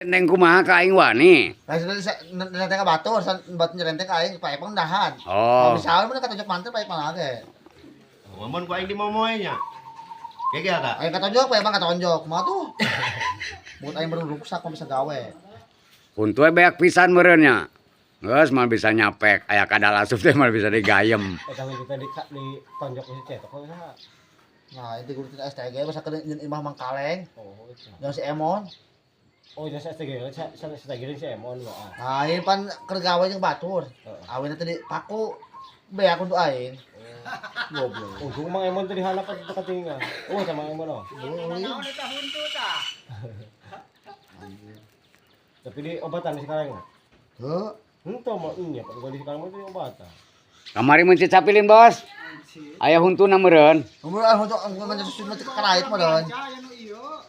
Neng kumaha ka aing wani? Lain nyerenteng ka batur, batu nyerenteng ka aing, Pak Epang dahan. Oh. Misalnya mun katonjok mantel Pak Epang lage. Ngomong ku aing di momoe nya. Gegel ta? Aing katonjok, Pak Epang katonjok. Kumaha tuh? Buat aing baru rusak mah bisa gawe. Huntu we beak pisan meureun nya. Geus moal bisa nyapek, aya kadal asup teh moal bisa digayem. Eta kita di tonjok si cetok saha? Nah, inti guru STG masa keur nyeun imah Mangkaleng. Oh, itu. Jeung si Emon. Oh, jasa STG, STG si Emon mah. Nah, ini pan keur gawe jeung batur. Awena teh di paku beak untuk aing. Goblok. Untung Mang Emon tadi halap at katinga. Oh, sama Emon oh. Tapi di obatan sekarang. Heuh. Henteu mah inya, Pak. Di sekarang mah di obatan. Kamari mun cicapilin, Bos. Aya huntuna meureun. Umur ah untuk anggo susu mah karait mah don.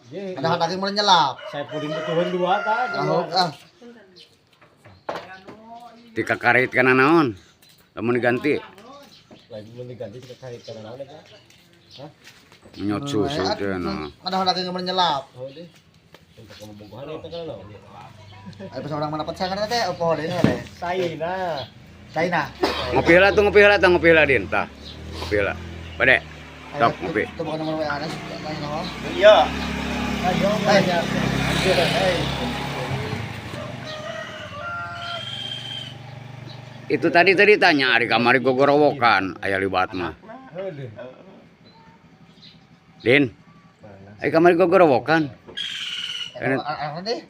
Ye, Ada daging mah nyelap. saya pudin betulan dua ta. Ah, ah. Ti kakarit kana naon? Lamun diganti Lagi mun diganti si karit kana naon eta? Hah? nyot susu teh nah. Ada daging mah nyelap. Oh deh. Untuk kabogohan eta kana naon? Ayo pas orang mana pecah kan teh apa deui teh. Saina. China. Ngopi heula tuh, ngopi heula tah, ngopi heula din tah. Ngopi heula. Bade. Sok ngopi. Itu bukan nomor WA nya, tanya nomor. Iya. Ayo, Eh. Itu tadi tadi tanya ari kamari gogorowokan aya liwat mah. Heuh. Din, ari kamari gogorowokan. Eh, deh.